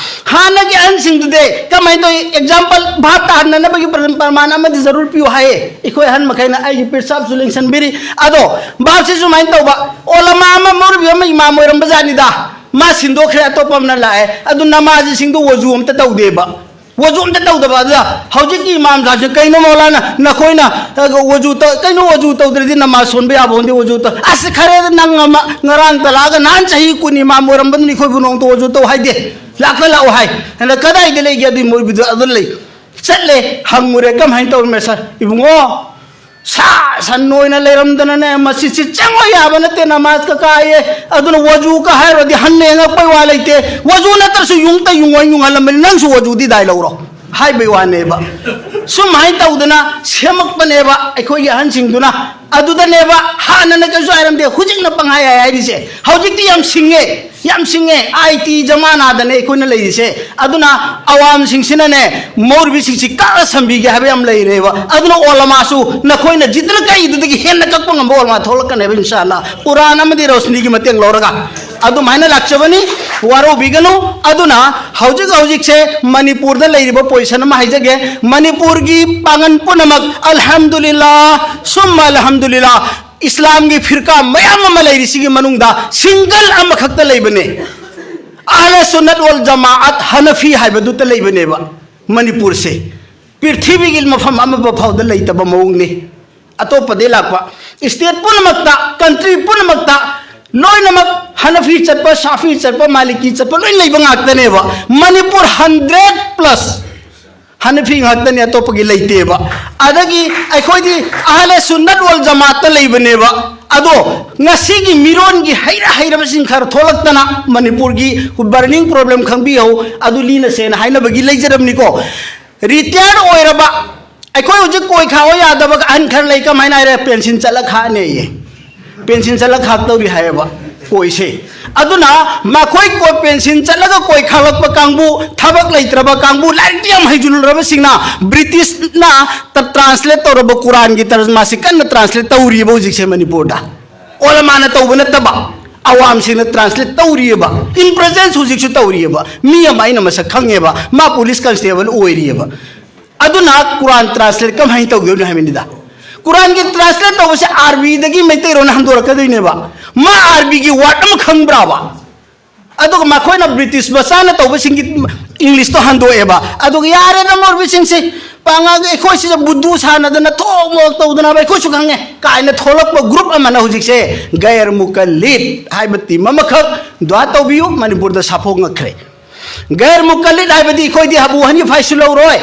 ꯍꯥꯟꯅꯒꯤ ꯑꯍꯟꯁꯤꯡꯗꯨꯗꯤ ꯀꯃꯥꯏꯅ ꯇꯧꯏ? ꯑꯦꯛꯖꯥꯝꯄꯜ ꯚꯥꯞ ꯇꯥꯍꯟꯅꯅꯕꯒꯤ ꯄ꯭ꯔ-, ꯄ꯭ꯔꯃꯥꯟ ꯑꯃꯗꯤ ꯖꯔꯨꯔ ꯄꯤꯌꯨ ꯍꯥꯏꯌꯦ꯫ ꯑꯩꯈꯣꯏ ꯑꯍꯟ ꯃꯈꯩꯅ ꯑꯩꯒꯤ ꯄꯤꯔꯁꯥꯞꯁꯨ ꯂꯦꯡꯁꯟꯕꯤꯔꯤ꯫ ꯑꯗꯣ ꯚꯥꯞꯁꯤ ꯁꯨꯃꯥꯏꯅ ꯇꯧꯕ, ꯑꯣꯂꯃꯥ ꯑꯃ, ꯃꯧꯔꯨꯕꯤ ꯑꯃ ꯏꯃꯥꯝ ꯑꯣꯏꯔꯝꯕ ꯖꯥꯠꯅꯤꯗ꯫ ꯃꯥ ꯁꯤꯟꯗꯣꯛꯈ꯭ꯔꯦ, ꯑꯇꯣꯞꯄ ꯑꯃꯅ ꯂꯥꯛꯑꯦ꯫ ꯑꯗꯨ ꯅꯃꯥꯖꯤꯁꯤꯡꯗꯣ ꯋꯖꯨ ꯑꯝꯇ ꯇꯧꯗꯦꯕ꯫ ꯋꯖꯨ ꯑꯝꯇ ꯇꯧꯗꯕ꯫ ꯑꯗꯨꯗ ꯍꯧꯖꯤꯛꯀꯤ ꯏꯃꯥꯝ ꯁꯥꯍꯕꯁꯦ, "ꯀꯩꯅꯣ ꯃꯧꯂꯥꯅ, ꯅꯈꯣꯏꯅ, ꯑ, ꯋꯖꯨ ꯇ-, ꯀꯩꯅꯣ ꯋꯖꯨ ꯇꯧꯗ꯭ꯔꯗꯤ ꯅꯃꯥꯖ ꯁꯣꯟꯕ ꯌꯥꯕ ꯍꯣꯟꯗꯦ, ꯋꯖꯨ ꯇꯧ"? ꯑꯁ, ꯈꯔꯦꯗ ꯅꯪ ꯑꯃ, ꯉꯔꯥꯡ ꯇ ꯂꯥꯛꯑꯒ ꯅꯍꯥꯟ ꯆꯍꯤ ꯀꯨꯟ ꯏꯃꯥꯝ ꯑꯣꯏꯔꯝꯕꯅꯤ, ꯑꯩꯈꯣꯏꯕꯨ ꯅꯣꯡꯇ ꯋꯖꯨ ꯇꯧ ꯍꯥꯏꯗꯦ꯫ ꯂꯥꯛꯇ ꯂꯥꯛꯑꯣ ꯍꯥꯏ꯫ ꯑꯗ ꯀꯗꯥꯏꯗ ꯂꯩꯒꯦ ꯑꯗꯨꯏ ꯃꯧꯂꯨꯕꯤꯗꯣ? ꯑꯗꯨ ꯂꯩ꯫ ꯆꯠꯂꯦ, ꯍꯪꯉꯨꯔꯦ, "ꯀꯃꯥꯏꯅ ꯇꯧꯔꯝꯃꯦ ꯁꯥꯔ?" "ꯏꯕꯨꯡꯉꯣ, ꯁꯥ ꯁꯟ ꯑꯣꯏꯅ ꯂꯩꯔꯝꯗꯅꯅꯦ, ꯃꯁꯤꯁꯤ ꯆꯪꯕ ꯌꯥꯕ ꯅꯠꯇꯦ, ꯅꯃꯥꯖꯀ ꯀꯥꯏꯌꯦ꯫ ꯑꯗꯨꯅ ꯋꯖꯨꯒ ꯍꯥꯏꯔꯨꯔꯗꯤ ꯍꯟꯅ ꯌꯦꯡꯉꯛꯄꯩ ꯋꯥ ꯂꯩꯇꯦ꯫ ꯋꯖꯨ ꯅꯠꯇ꯭ꯔꯁꯨ ꯌꯨꯡꯇ ꯌꯨꯡꯉꯣꯏ ꯌꯨꯡꯍꯜꯂꯝꯕꯅꯤ, ꯅꯪꯁꯨ ꯋꯖꯨꯗꯤ ꯗꯥꯏ ꯂꯧꯔꯣ" ꯍꯥꯏꯕꯩ ꯋꯥꯅꯦꯕ꯫ ꯁꯨꯝꯍꯥꯏꯅ ꯇꯧꯗꯅ ꯁꯦꯝꯃꯛꯄꯅꯦꯕ ꯑꯩꯈꯣꯏꯒꯤ ꯑꯍꯟꯁꯤꯡꯗꯨꯅ꯫ ꯑꯗꯨꯗꯅꯦꯕ ꯍꯥꯟꯅꯅ ꯀꯩꯁꯨ ꯍꯥꯏꯔꯝꯗꯦ, ꯍꯧꯖꯤꯛꯅ ꯄꯪꯍꯥꯏ ꯍꯥꯏ ꯍꯥꯏꯔꯤꯁꯦ꯫ ꯍꯧꯖꯤꯛꯇꯤ ꯌꯥꯝ ꯁꯤꯡꯉꯦ, ꯌꯥꯝ ꯁꯤꯡꯉꯦ꯫ ꯑꯥꯏ ꯇꯤ ꯖꯃꯥꯅꯥꯗꯅꯦ ꯑꯩꯈꯣꯏꯅ ꯂꯩꯔꯤꯁꯦ꯫ ꯑꯗꯨꯅ ꯑꯋꯥꯝꯁꯤꯡꯁꯤꯅꯅꯦ, ꯃꯧꯔꯨꯕꯤꯁꯤꯡꯁꯤ ꯀꯛꯑ ꯁꯝꯕꯤꯒꯦ ꯍꯥꯏꯕ ꯌꯥꯝ ꯂꯩꯔꯦꯕ꯫ ꯑꯗꯨꯅ ꯑꯣꯂꯃꯥꯁꯨ ꯅꯈꯣꯏꯅ ꯖꯤꯗꯅ ꯀꯛꯏꯗꯨꯗꯒꯤ ꯍꯦꯟꯅ ꯀꯛꯄ ꯉꯝꯕ ꯑꯣꯂꯃꯥ ꯊꯣꯛꯂꯛꯀꯅꯦꯕ, ꯏꯟꯁꯥ ꯑꯜꯂꯥ, ꯀꯨꯔꯥꯟ ꯑꯃꯗꯤ ꯔꯣꯁꯅꯤꯒꯤ ꯃꯇꯦꯡ ꯂꯧꯔꯒ꯫ ꯑꯗꯨꯃꯥꯏꯅ ꯂꯥꯛꯆꯕꯅꯤ, ꯋꯥꯔꯧꯕꯤꯒꯅꯨ꯫ ꯑꯗꯨꯅ ꯍꯧꯖꯤꯛ ꯍꯧꯖꯤꯛꯁꯦ ꯃꯅꯤꯄꯨꯔꯗ ꯂꯩꯔꯤꯕ ꯄꯣꯖꯤꯁꯟ ꯑꯃ ꯍꯥꯏꯖꯒꯦ꯫ ꯃꯅꯤꯄꯨꯔꯒꯤ ꯄꯥꯡꯒꯟ ꯄꯨꯝꯅꯃꯛ, ꯑꯜꯍꯝꯗꯨꯂꯤꯜꯂꯥ, ꯁꯨꯝꯃ ꯑꯜꯍꯝꯗꯨꯂꯤꯜꯂꯥ, ꯏꯁꯂꯥꯝꯒꯤ ꯐꯤꯔꯀꯥ ꯃꯌꯥꯝ ꯑꯃ ꯂꯩꯔꯤꯁꯤꯒꯤ ꯃꯅꯨꯡꯗ ꯁꯤꯡꯒꯜ ꯑꯃꯈꯛꯇ ꯂꯩꯕꯅꯦ꯫ ꯑꯍꯂ ꯁꯨꯟꯅꯠ ꯋꯜ ꯖꯃꯥꯑꯠ ꯍꯅꯐꯤ ꯍꯥꯏꯕꯗꯨꯇ ꯂꯩꯕꯅꯦꯕ ꯃꯅꯤꯄꯨꯔꯁꯦ꯫ ꯄ꯭ꯔꯤꯊꯤꯕꯤꯒꯤ ꯃꯐꯝ ꯑꯃ ꯐꯥꯎꯗ ꯂꯩꯇꯕ ꯃꯑꯣꯡꯅꯤ꯫ ꯑꯇꯣꯞꯄꯗꯩ ꯂꯥꯛꯄ ꯁ꯭ꯇꯦꯠ ꯄꯨꯝꯅꯃꯛꯇ, ꯀꯟꯇ꯭ꯔꯤ ꯄꯨꯝꯅꯃꯛꯇ ꯂꯣꯏꯅꯃꯛ ꯍꯅꯐꯤ ꯆꯠꯄ, ꯁꯥꯐꯤ ꯆꯠꯄ, ꯃꯥꯂꯤꯀꯤ ꯆꯠꯄ ꯂꯣꯏ ꯂꯩꯕ ꯉꯥꯛꯇꯅꯦꯕ꯫ ꯃꯅꯤꯄꯨꯔ ꯍꯟꯗ꯭ꯔꯦꯠ ꯄ꯭ꯂꯁ ꯍꯅꯐꯤ ꯉꯥꯛꯇꯅꯦ, ꯑꯇꯣꯞꯄꯒꯤ ꯂꯩꯇꯦꯕ꯫ ꯑꯗꯒꯤ ꯑꯩꯈꯣꯏꯗꯤ ꯑꯍꯂ ꯁꯨꯟꯅꯠ ꯋꯜ ꯖꯃꯥꯠꯇ ꯂꯩꯕꯅꯦꯕ꯫ ꯑꯗꯣ ꯉꯁꯤꯒꯤ ꯃꯤꯔꯣꯟꯒꯤ ꯍꯩꯔ ꯍꯩꯔꯕꯁꯤꯡ ꯈꯔ ꯊꯣꯛꯂꯛꯇꯅ ꯃꯅꯤꯄꯨꯔꯒꯤ ꯕꯔꯅꯤꯡ ꯄ꯭ꯔꯣꯕ꯭ꯂꯦꯝ ꯈꯪꯕꯤꯍꯧ, ꯑꯗꯨ ꯂꯤꯅ ꯁꯦꯅ ꯍꯥꯏꯅꯕꯒꯤ ꯂꯩꯖꯔꯕꯅꯤꯀꯣ꯫ ꯔꯤꯇꯥꯌꯔ ꯑꯣꯏꯔꯕ ꯑꯩꯈꯣꯏ ꯍꯧꯖꯤꯛ ꯀꯣꯏ ꯈꯥꯛꯑꯣ ꯌꯥꯗꯕ ꯑꯍꯟ ꯈꯔ ꯂꯩ꯫ ꯀꯃꯥꯏꯅ ꯍꯥꯏꯔꯦ? ꯄꯦꯟꯁꯤꯟ ꯆꯠꯂ ꯈꯥꯛꯅꯦꯌꯦ꯫ ꯄꯦꯟꯁꯤꯟ ꯆꯠꯂ ꯈꯥꯛꯇꯧꯔꯤ ꯍꯥꯏꯌꯦꯕ꯫ ꯑꯣꯏꯁꯦ꯫ ꯑꯗꯨꯅ ꯃꯈꯣꯏ ꯀꯣꯏ ꯄꯦꯟꯁꯤꯟ ꯆꯠꯂꯒ ꯀꯣꯏ ꯈꯜꯂꯛꯄ ꯀꯥꯡꯕꯨ, ꯊꯕꯛ ꯂꯩꯇ꯭ꯔꯕ ꯀꯥꯡꯕꯨ, ꯂꯥꯏꯔꯤꯛꯇꯤ ꯌꯥꯝ ꯍꯩꯖꯤꯜꯂꯨꯔꯕꯁꯤꯡꯅ ꯕ꯭ꯔꯤꯇꯤꯁꯅ ꯇ꯭ꯔꯥꯟꯁꯂꯦꯠ ꯇꯧꯔꯕ ꯀꯨꯔꯥꯟꯒꯤ ꯇꯔꯖꯃꯥꯁꯤ ꯀꯟꯅ ꯇ꯭ꯔꯥꯟꯁꯂꯦꯠ ꯇꯧꯔꯤꯕ ꯍꯧꯖꯤꯛꯁꯦ ꯃꯅꯤꯄꯨꯔꯗ꯫ ꯑꯣꯂꯃꯥꯅ ꯇꯧꯕ ꯅꯠꯇꯕ, ꯑꯋꯥꯝꯁꯤꯡꯅ ꯇ꯭ꯔꯥꯟꯁꯂꯦꯠ ꯇꯧꯔꯤꯑꯕ꯫ In presence ꯍꯧꯖꯤꯛꯁꯨ ꯇꯧꯔꯤꯑꯕ꯫ ꯃꯤ ꯑꯃ ꯑꯩꯅ ꯃꯁꯛ ꯈꯪꯉꯦꯕ, ꯃꯥ ꯄꯨꯂꯤꯁ ꯀꯟꯁꯇꯦꯕꯜ ꯑꯣꯏꯔꯤꯑꯕ꯫ ꯑꯗꯨꯅ ꯀꯨꯔꯥꯟ ꯇ꯭ꯔꯥꯟꯁꯂꯦꯠ ꯀꯝꯍꯥꯏꯅ ꯇꯧꯒꯗꯕꯅꯣ ꯍꯥꯏꯕꯅꯤꯗ꯫ ꯀꯨꯔꯥꯟꯒꯤ ꯇ꯭ꯔꯥꯟꯁꯂꯦꯠ ꯇꯧꯕꯁꯦ ꯑꯥꯔꯕꯤꯗꯒꯤ ꯃꯩꯇꯩꯔꯣꯟ ꯍꯟꯗꯣꯔꯛꯀꯗꯣꯏꯅꯦꯕ꯫ ꯃꯥ ꯑꯥꯔꯕꯤꯒꯤ ꯋꯥꯔꯗ ꯑꯃ ꯈꯪꯕ꯭ꯔꯥꯕ? ꯑꯗꯨꯒ ꯃꯈꯣꯏꯅ ꯕ꯭ꯔꯤꯇꯤꯁ ꯃꯆꯥꯅ ꯇꯧꯕꯁꯤꯡꯒꯤ ꯏꯪꯂꯤꯁꯇꯣ ꯍꯟꯗꯣꯛꯑꯦꯕ꯫ ꯑꯗꯨꯒ ꯌꯥꯔꯦꯗ ꯃꯧꯔꯨꯕꯤꯁꯤꯡꯁꯦ, ꯄꯥꯉꯥꯡꯒ ꯑꯩꯈꯣꯏ ꯁꯤꯗ ꯕꯨꯗꯨ ꯁꯥꯟꯅꯗꯅ ꯊꯣꯛ ꯃꯣꯛ ꯇꯧꯗꯅꯕ ꯑꯩꯈꯣꯏꯁꯨ ꯈꯪꯉꯦ ꯀꯥꯏꯅ ꯊꯣꯛꯂꯛꯄ ꯒ꯭ꯔꯨꯞ ꯑꯃꯅ ꯍꯧꯖꯤꯛꯁꯦ ꯒꯩꯔ ꯃꯨꯀꯜꯂꯤꯠ ꯍꯥꯏꯕ ꯇꯤꯝ ꯑꯃꯈꯛ ꯗꯨꯋꯥ ꯇꯧꯕꯤꯌꯨ, ꯃꯅꯤꯄꯨꯔꯗ ꯁꯥꯐꯣꯛꯉꯛꯈ꯭ꯔꯦ꯫ ꯒꯩꯔ ꯃꯨꯀꯜꯂꯤꯠ ꯍꯥꯏꯕꯗꯤ ꯑꯩꯈꯣꯏꯗꯤ ꯑꯕꯨ ꯍꯅꯤꯐꯥꯏꯁꯨ ꯂꯧꯔꯣꯏ,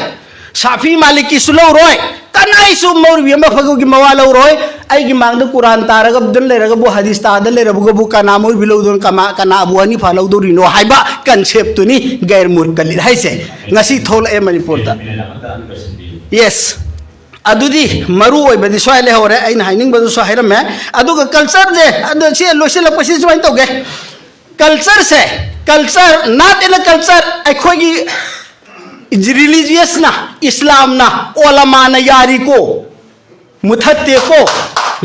ꯁꯥꯐꯤ ꯃꯥꯂꯤꯛꯀꯤꯁꯨ ꯂꯧꯔꯣꯏ, ꯀꯅꯥꯏꯁꯨ ꯃꯧꯔꯨꯕꯤ ꯑꯃꯐꯥꯎꯒꯤ ꯃꯋꯥ ꯂꯧꯔꯣꯏ꯫ ꯑꯩꯒꯤ ꯃꯥꯡꯗ ꯀꯨꯔꯥꯟ ꯇꯥꯔꯒ ꯑꯗꯨꯝ ꯂꯩꯔꯒꯕꯨ, ꯍꯗꯤꯁ ꯇꯥꯗ ꯂꯩꯔꯕꯒꯕꯨ ꯀꯅꯥ ꯃꯧꯔꯨꯕꯤ ꯂꯧꯗꯣꯏꯅꯣ, ꯀꯃꯥ-, ꯀꯅꯥ ꯑꯕꯨ ꯍꯅꯤꯐꯥ ꯂꯧꯗꯣꯔꯤꯅꯣ ꯍꯥꯏꯕ ꯀꯟꯁꯦꯞꯇꯨꯅꯤ ꯒꯩꯔ ꯃꯨꯀꯜꯂꯤꯠ ꯍꯥꯏꯁꯦ꯫ ꯉꯁꯤ ꯊꯣꯛꯂꯛꯑꯦ ꯃꯅꯤꯄꯨꯔꯗ꯫ ꯌꯦꯁ꯫ ꯑꯗꯨꯗꯤ ꯃꯔꯨ ꯑꯣꯏꯕꯗꯤ ꯁ꯭ꯋꯥꯏ ꯂꯩꯍꯧꯔꯦ, ꯑꯩꯅ ꯍꯥꯏꯅꯤꯡꯕꯗꯨꯁꯨ ꯍꯥꯏꯔꯝꯃꯦ꯫ ꯑꯗꯨꯒ ꯀꯜꯆꯔꯁꯦ, ꯑꯗꯣ ꯁꯤ ꯂꯣꯏꯁꯤꯜꯂꯛꯄꯁꯤ ꯁꯨꯃꯥꯏꯅ ꯇꯧꯒꯦ꯫ ꯀꯜꯆꯔꯁꯦ, culture, not in a culture, ꯑꯩꯈꯣꯏꯒꯤ ꯔꯤꯂꯤꯖꯤꯌꯁꯅ, ꯏꯁꯂꯥꯝꯅ, ꯑꯣꯂꯃꯥꯅ ꯌꯥꯔꯤꯀꯣ, ꯃꯨꯊꯠꯇꯦꯀꯣ,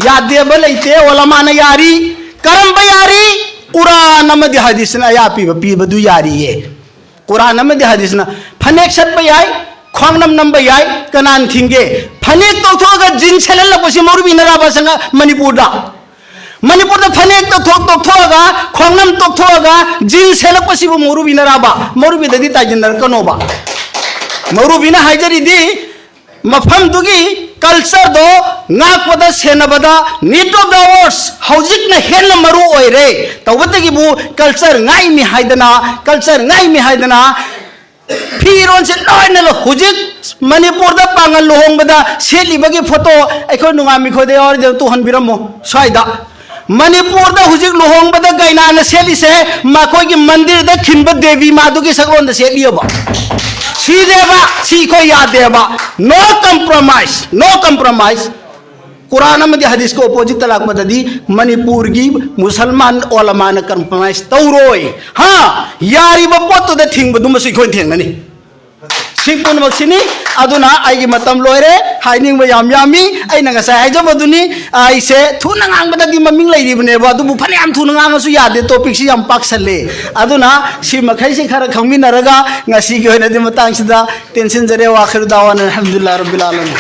ꯌꯥꯗꯦꯕ ꯂꯩꯇꯦ, ꯑꯣꯂꯃꯥꯅ ꯌꯥꯔꯤ꯫ ꯀꯔꯝꯕ ꯌꯥꯔꯤ? ꯀꯨꯔꯥꯟ ꯑꯃꯗꯤ ꯍꯗꯤꯁꯅ ꯑꯌꯥ ꯄꯤꯕ ꯄꯤꯕꯗꯨ ꯌꯥꯔꯤꯌꯦ꯫ ꯀꯨꯔꯥꯟ ꯑꯃꯗꯤ ꯍꯗꯤꯁꯅ ꯐꯅꯦꯛ ꯁꯠꯄ ꯌꯥꯏ, ꯈ꯭ꯋꯥꯡꯅꯝ ꯅꯝꯕ ꯌꯥꯏ, ꯀꯅꯥꯅ ꯊꯤꯡꯒꯦ? ꯐꯅꯦꯛ ꯇꯧꯊꯣꯛꯑꯒ ꯖꯤꯟ ꯁꯦꯠꯍꯜꯂꯛꯄꯁꯤ ꯃꯧꯔꯨꯕꯤꯅꯔꯕ ꯁꯪꯒ ꯃꯅꯤꯄꯨꯔꯗ? ꯃꯅꯤꯄꯨꯔꯗ ꯐꯅꯦꯛ ꯇꯧꯊꯣꯛ-, ꯇꯣꯛꯊꯣꯛꯑꯒ, ꯈ꯭ꯋꯥꯡꯅꯝ ꯇꯣꯛꯊꯣꯛꯑꯒ ꯖꯤꯟ ꯁꯦꯠꯂꯛꯄꯁꯤꯕꯨ ꯃꯧꯔꯨꯕꯤꯅꯔꯕ? ꯃꯧꯔꯨꯕꯤꯗꯗꯤ ꯇꯥꯏꯁꯤꯟꯅꯔꯛꯀꯅꯣꯕ꯫ ꯃꯧꯔꯨꯕꯤꯅ ꯍꯥꯏꯖꯔꯤꯗꯤ ꯃꯐꯝꯗꯨꯒꯤ ꯀꯜꯆꯔꯗꯣ ꯉꯥꯛꯄꯗ, ꯁꯦꯟꯅꯕꯗ need of the hours ꯍꯧꯖꯤꯛꯅ ꯍꯦꯟꯅ ꯃꯔꯨ ꯑꯣꯏꯔꯦ꯫ ꯇꯧꯕꯇꯒꯤꯕꯨ ꯀꯜꯆꯔ ꯉꯥꯛꯏꯃꯤ ꯍꯥꯏꯗꯅ, ꯀꯜꯆꯔ ꯉꯥꯛꯏꯃꯤ ꯍꯥꯏꯗꯅ ꯐꯤꯔꯣꯟꯁꯦ ꯂꯣꯏꯅ ꯂꯧ-, ꯍꯧꯖꯤꯛ ꯃꯅꯤꯄꯨꯔꯗ ꯄꯥꯉꯜ ꯂꯨꯍꯣꯡꯕꯗ ꯁꯦꯠꯂꯤꯕꯒꯤ ꯐꯣꯇꯣ ꯑꯩꯈꯣꯏ ꯅꯨꯡꯉꯥꯟꯕꯤ ꯈꯣꯏꯗ ꯌꯥꯎꯔꯗꯤ ꯑꯗꯨꯝ ꯇꯨꯍꯟꯕꯤꯔꯝꯃꯣ ꯁ꯭ꯋꯥꯏꯗ꯫ ꯃꯅꯤꯄꯨꯔꯗ ꯍꯧꯖꯤꯛ ꯂꯨꯍꯣꯡꯕꯗ ꯀꯩꯅꯥꯅ ꯁꯦꯠꯂꯤꯁꯦ ꯃꯈꯣꯏꯒꯤ ꯃꯟꯗꯤꯔꯗ ꯈꯤꯟꯕ ꯗꯦꯕꯤ ꯃꯥꯗꯨꯒꯤ ꯁꯛꯂꯣꯟꯗ ꯁꯦꯠꯂꯤꯑꯕ꯫ ꯁꯤꯅꯦꯕ, ꯁꯤ ꯑꯩꯈꯣꯏ ꯌꯥꯗꯦꯕ꯫ No compromise, no compromise꯫ ꯀꯨꯔꯥꯟ ꯑꯃꯗꯤ ꯍꯗꯤꯁꯀ ꯑꯣꯄꯣꯖꯤꯠꯇ ꯂꯥꯛꯄꯗꯗꯤ ꯃꯅꯤꯄꯨꯔꯒꯤ ꯃꯨꯁꯜꯃꯥꯟ ꯑꯣꯂꯃꯥꯅ ꯀꯝꯄ꯭ꯔꯣꯃꯥꯏꯁ ꯇꯧꯔꯣꯏ꯫ ꯍꯥ, ꯌꯥꯔꯤꯕ ꯄꯣꯠꯇꯨꯗ ꯊꯤꯡꯕꯗꯨꯃꯁꯨ ꯑꯩꯈꯣꯏꯅ ꯊꯦꯡꯅꯅꯤ꯫ ꯁꯤ ꯄꯨꯝꯅꯃꯛꯁꯤꯅꯤ꯫ ꯑꯗꯨꯅ ꯑꯩꯒꯤ ꯃꯇꯝ ꯂꯣꯏꯔꯦ꯫ ꯍꯥꯏꯅꯤꯡꯕ ꯌꯥꯝ ꯌꯥꯝꯃꯤ꯫ ꯑꯩꯅ ꯉꯁꯥꯏ ꯍꯥꯏꯖꯕꯗꯨꯅꯤ, ꯑꯩꯁꯦ ꯊꯨꯅ ꯉꯥꯡꯕꯗꯗꯤ ꯃꯃꯤꯡ ꯂꯩꯔꯤꯕꯅꯦꯕ, ꯑꯗꯨꯕꯨ ꯐꯅꯌꯥꯝ ꯊꯨꯅ ꯉꯥꯡꯉꯁꯨ ꯌꯥꯗꯦ, ꯇꯣꯄꯤꯛꯁꯤ ꯌꯥꯝ ꯄꯥꯛꯁꯜꯂꯦ꯫ ꯑꯗꯨꯅ ꯁꯤ ꯃꯈꯩꯁꯤ ꯈꯔ ꯈꯪꯃꯤꯟꯅꯔꯒ ꯉꯁꯤꯒꯤ ꯑꯣꯏꯅꯗꯤ ꯃꯇꯥꯡꯁꯤꯗ ꯇꯦꯟꯁꯤꯟꯖꯔꯦ꯫ ꯋꯥꯈꯤꯔ ꯗꯥꯋꯥꯅ ꯑꯜꯍꯝꯗꯨꯂꯤꯜꯂꯥꯍ ꯔꯕꯤꯜ ꯑꯥꯂꯃꯤꯟ꯫